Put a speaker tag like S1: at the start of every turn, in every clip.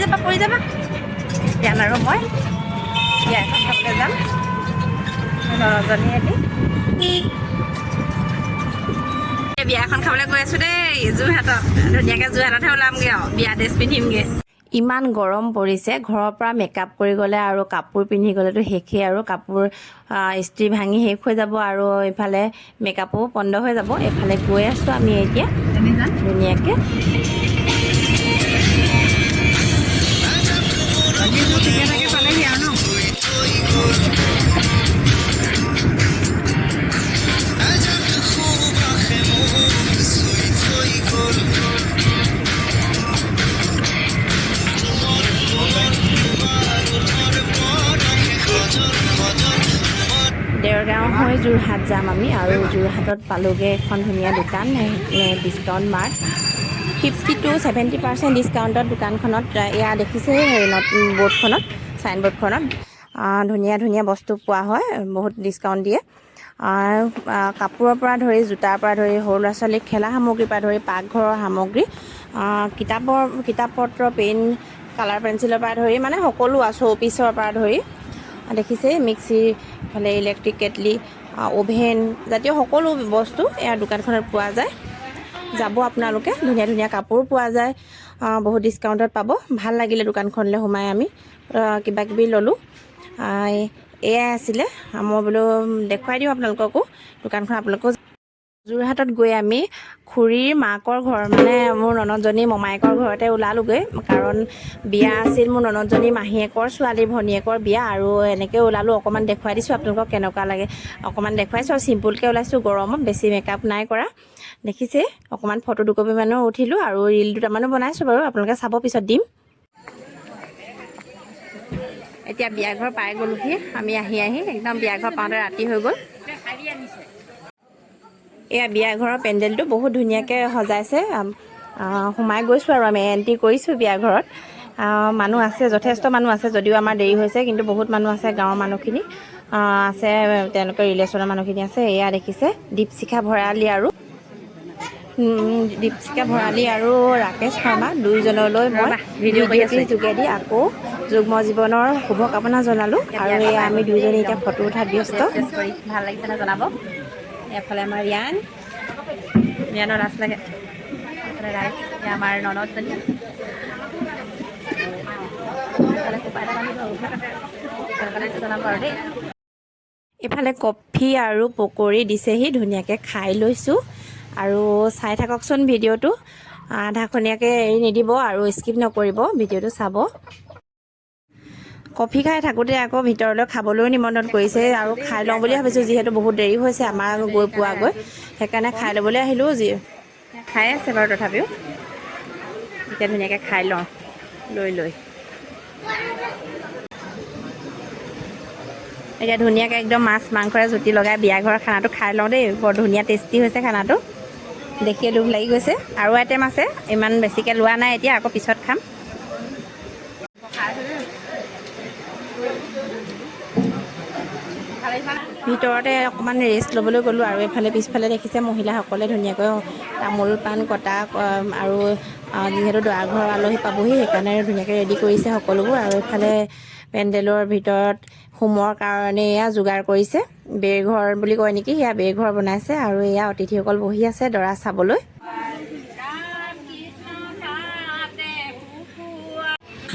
S1: যাবা, পৰি যাবা। ৰিয়ান আৰু মই বিয়া এখন খাবলৈ যাম, ননদজনী এটি। বিয়া এখন খাবলৈ গৈ আছোঁ দেই যোৰহাটত। ধুনীয়াকৈ যোৰহাটতহে ওলামগৈ আৰু বিয়া ড্ৰেছ পিন্ধিমগৈ। ইমান গৰম পৰিছে, ঘৰৰ পৰা মেকআপ কৰি গ'লে আৰু কাপোৰ পিন্ধি গ'লেতো শেষেই আৰু। কাপোৰ ইস্ত্ৰি ভাঙি শেষ হৈ যাব আৰু ইফালে মেকআপো বন্ধ হৈ যাব। এইফালে গৈ আছোঁ আমি এতিয়া ধুনীয়াকৈ।
S2: ঠিকে থাকে পালেহি আৰু ন।
S1: দেৰগাঁও হৈ যোৰহাট যাম আমি। আৰু যোৰহাটত পালোগৈ এখন ধুনীয়া দোকান, ডিছকাউণ্ট মাৰ্ট। 50 টু 70% ডিছকাউণ্টত দোকানখনত। এয়া দেখিছে বৰ্ডখনত, চাইন বৰ্ডখনত ধুনীয়া ধুনীয়া বস্তু পোৱা হয়, বহুত ডিছকাউণ্ট দিয়ে। আৰু কাপোৰৰ পৰা ধৰি, জোতাৰ পৰা ধৰি, সৰু ল'ৰা ছোৱালীৰ খেলা সামগ্ৰীৰ পৰা ধৰি, পাকঘৰৰ সামগ্ৰী, কিতাপৰ, কিতাপ পত্ৰ, পেন, কালাৰ পেঞ্চিলৰ পৰা ধৰি, মানে সকলো আৰু শ্ব'পিচৰ পৰা ধৰি দেখিছে, মিক্সি, ইফালে ইলেক্ট্ৰিক কেটলি, অ'ভেন জাতীয় সকলো বস্তু ইয়াৰ দোকানখনত পোৱা যায়। যাব আপোনালোকে, ধুনীয়া ধুনীয়া কাপোৰো পোৱা যায়, বহুত ডিছকাউণ্টত পাব। ভাল লাগিলে দোকানখনলৈ সোমাই। আমি কিবা কিবি ল'লোঁ। এয়াই আছিলে, মই বোলো দেখুৱাই দিওঁ আপোনালোককো দোকানখন, আপোনালোকেও। যোৰহাটত গৈ আমি খুৰীৰ মাকৰ ঘৰ, মানে মোৰ ননদজনী মমায়েকৰ ঘৰতে ওলালোগৈ, কাৰণ বিয়া আছিল। মোৰ ননদজনী মাহীয়েকৰ ছোৱালীৰ ভনীয়েকৰ বিয়া। আৰু এনেকৈ ওলালোঁ, অকণমান দেখুৱাই দিছোঁ আপোনালোকক কেনেকুৱা লাগে, অকণমান দেখুৱাইছোঁ। আৰু চিম্পুলকৈ ওলাইছোঁ গৰমত, বেছি মেকআপ নাই কৰা, দেখিছে। অকণমান ফটো দুকপি মানো উঠিলোঁ আৰু ৰিল দুটামানো বনাইছোঁ বাৰু, আপোনালোকে চাব, পিছত দিম। এতিয়া বিয়া ঘৰ পাই গ'লোহি আমি আহি আহি। একদম বিয়া ঘৰ পাওঁতে ৰাতি হৈ গ'ল। এয়া বিয়া ঘৰৰ পেণ্ডেলটো বহুত ধুনীয়াকৈ সজাইছে। সোমাই গৈছোঁ আৰু আমি এণ্ট্ৰি কৰিছোঁ বিয়া ঘৰত। মানুহ আছে, যথেষ্ট মানুহ আছে। যদিও আমাৰ দেৰি হৈছে, কিন্তু বহুত মানুহ আছে। গাঁৱৰ মানুহখিনি আছে, তেওঁলোকৰ ৰিলেশ্যনৰ মানুহখিনি আছে। এয়া দেখিছে দীপশিখা ভৰালী আৰু ৰাকেশ শৰ্মা দুয়োজনলৈ মই ভিডিঅ'টিৰ যোগেদি আকৌ যুগ্ম জীৱনৰ শুভকামনা জনালোঁ। আৰু এয়া আমি দুয়োজনী এতিয়া ফটো উঠাত ব্যস্ত।
S2: কৰি ভাল লাগিছেনে জনাব। এফালে আমাৰ ৰিয়ান, ৰিয়ানৰ লাজ লাগে। এফালে ৰাইজ, এয়া আমাৰ ননদজনী। এফালে খোপা এটা বান্ধিব আৰু কেনেকুৱা লাগিছে জনাব আৰু দেই।
S1: এইফালে কফি আৰু পকৰি দিছেহি, ধুনীয়াকৈ খাই লৈছোঁ। আৰু চাই থাককচোন ভিডিঅ'টো, আধাখনীয়াকৈ এৰি নিদিব আৰু স্কিপ নকৰিব, ভিডিঅ'টো চাব। কফি খাই থাকোঁতে আকৌ ভিতৰলৈ খাবলৈও নিমন্ত্ৰণ কৰিছে আৰু খাই লওঁ বুলি ভাবিছোঁ, যিহেতু বহুত দেৰি হৈছে আমাৰ গৈ পোৱাগৈ, সেইকাৰণে খাই ল'বলৈ আহিলোঁ। যি
S2: খাই আছে বাৰু, তথাপিও এতিয়া ধুনীয়াকৈ খাই লওঁ লৈ লৈ। এতিয়া ধুনীয়াকৈ একদম মাছ মাংসৰে জুতি লগাই বিয়া ঘৰৰ খানাটো খাই লওঁ দেই। বৰ ধুনীয়া টেষ্টি হৈছে খানাটো, দেখিয়ে লোভ লাগি গৈছে। আৰু আইটেম আছে, ইমান বেছিকৈ লোৱা নাই এতিয়া, আকৌ পিছত খাম।
S1: ভিতৰতে অকণমান ৰেষ্ট ল'বলৈ গ'লোঁ। আৰু এইফালে পিছফালে দেখিছে, মহিলাসকলে ধুনীয়াকৈ তামোল পাণ কটা আৰু যিহেতু দৰা ঘৰৰ আলহী পাবহি, সেইকাৰণে ধুনীয়াকৈ ৰেডি কৰিছে সকলোবোৰ। আৰু এইফালে পেণ্ডেলৰ ভিতৰত হোমৰ কাৰণে এয়া যোগাৰ কৰিছে। বেৰঘৰ বুলি কয় নেকি, সেয়া বেৰঘৰ বনাইছে। আৰু এয়া অতিথিসকল বহি আছে দৰা চাবলৈ।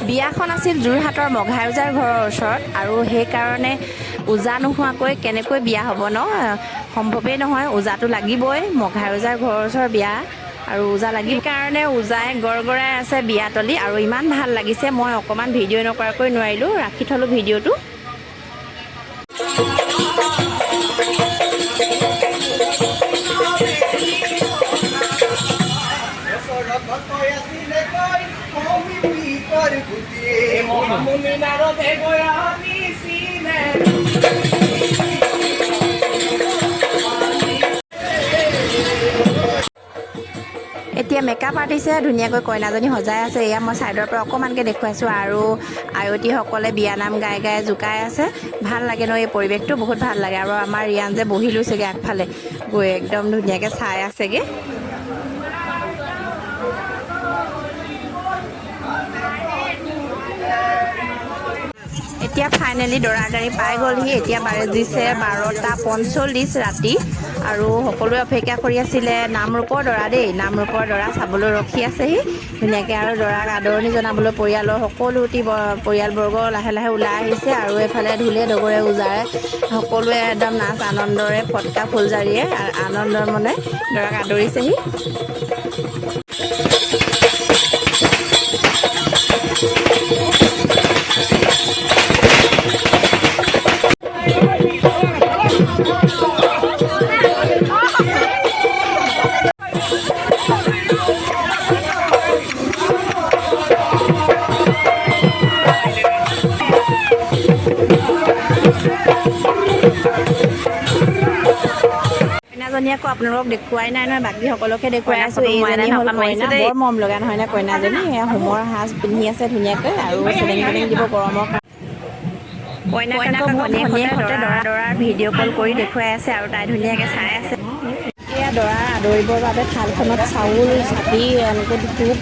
S1: বিয়াখন আছিল যোৰহাটৰ মঘাই ওজাৰ ঘৰৰ ওচৰত আৰু সেইকাৰণে ওজা নোহোৱাকৈ কেনেকৈ বিয়া হ'ব ন? সম্ভৱেই নহয়, ওজাটো লাগিবই। মঘাই ওজাৰ ঘৰৰ ওচৰৰ বিয়া আৰু ওজা লাগিব কাৰণে ওজাই গৰগৰাই আছে বিয়াতলি। আৰু ইমান ভাল লাগিছে, মই অকণমান ভিডিঅ' নকৰাকৈ নোৱাৰিলোঁ, ৰাখি থ'লোঁ ভিডিঅ'টো। এতিয়া মেকআপ আৰ্টিষ্টে ধুনীয়াকৈ কইনাজনী সজাই আছে। এয়া মই ছাইডৰ পৰা অকণমানকৈ দেখুৱাইছোঁ। আৰু আয়তীসকলে বিয়ানাম গাই গাই জোকাই আছে। ভাল লাগে ন এই পৰিৱেশটো? বহুত ভাল লাগে। আৰু আমাৰ ৰিয়ান যে বহি লৈছেগৈ আগফালে গৈ, একদম ধুনীয়াকৈ চাই আছেগৈ। এতিয়া ফাইনেলি দৰা গাড়ী পাই গ'লহি। এতিয়া বাজিছে 12:45 ৰাতি আৰু সকলোৱে অপেক্ষা কৰি আছিলে নামৰূপৰ দৰা দেই। নামৰূপৰ দৰা চাবলৈ ৰখি আছেহি ধুনীয়াকৈ আৰু দৰাক আদৰণি জনাবলৈ পৰিয়ালৰ সকলোটি পৰিয়ালবৰ্গ লাহে লাহে ওলাই আহিছে। আৰু এইফালে ঢোলে ডগৰে উজাৰে সকলোৱে একদম নাচ আনন্দৰে ফটকা ফুলজাৰিয়ে আনন্দৰ মনে দৰাক আদৰিছেহি। কইনাজনী আকৌ আপোনালোকক দেখুৱাই নাই নহয়, বাকী সকলোকে দেখুৱাই
S2: কইনা
S1: আছো।
S2: ফটো মোৱাই নাই
S1: এইজনী হ'ল
S2: নহয়, মাৰিছে
S1: কইনা।
S2: দেই।
S1: বৰ মৰম লগা নহয় নে কইনাজনী? এয়া হোমৰ সাজ পিন্ধি আছে ধুনীয়াকৈ আৰু চেলেং পেলেং দিব গৰমৰ কাৰণে।
S2: কইনাক
S1: কইনাক
S2: আকৌ
S1: আকৌ
S2: ভনীয়েকহঁতে
S1: ভনীয়েকহঁতে
S2: দৰা দৰাৰ ভিডিঅ' কল কৰি দেখুৱাই আছে আৰু তাই ধুনীয়াকৈ চাই আছে।
S1: এয়া দৰা আদৰিবৰ বাবে থালখনত চাউল, চাকি, এনেকৈ ধূপ,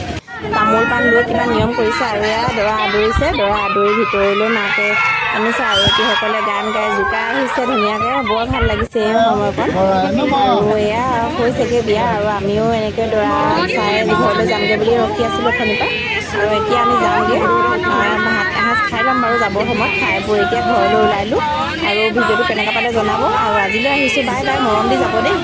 S1: তামোল পাণ লৈ কিবা নিয়ম কৰিছে। আৰু এয়া দৰা আদৰিছে। দৰা আদৰি ভিতৰলৈ মাকে আনিছে আৰু আয়তীসকলে গান গাই জোকাই আহিছে ধুনীয়াকৈ। বৰ ভাল লাগিছে এই সময়কণ। আৰু এয়া হৈছেগৈ বিয়া আৰু আমিও এনেকৈ দৰা চাই ঘৰলৈ যামগৈ বুলি ৰখি আছিলোঁ অথনিৰ পৰা। আৰু এতিয়া আমি যামগৈ, ভাত এসাঁজ খাই ল'ম বাৰু যাবৰ সময়ত। খাই বৈ এতিয়া ঘৰলৈ ওলালোঁ। আৰু ভিডিঅ'টো কেনেকুৱা পালে জনাব। আৰু আজিলৈ আহিছোঁ, বাই বাই, মৰম দি যাব দেই।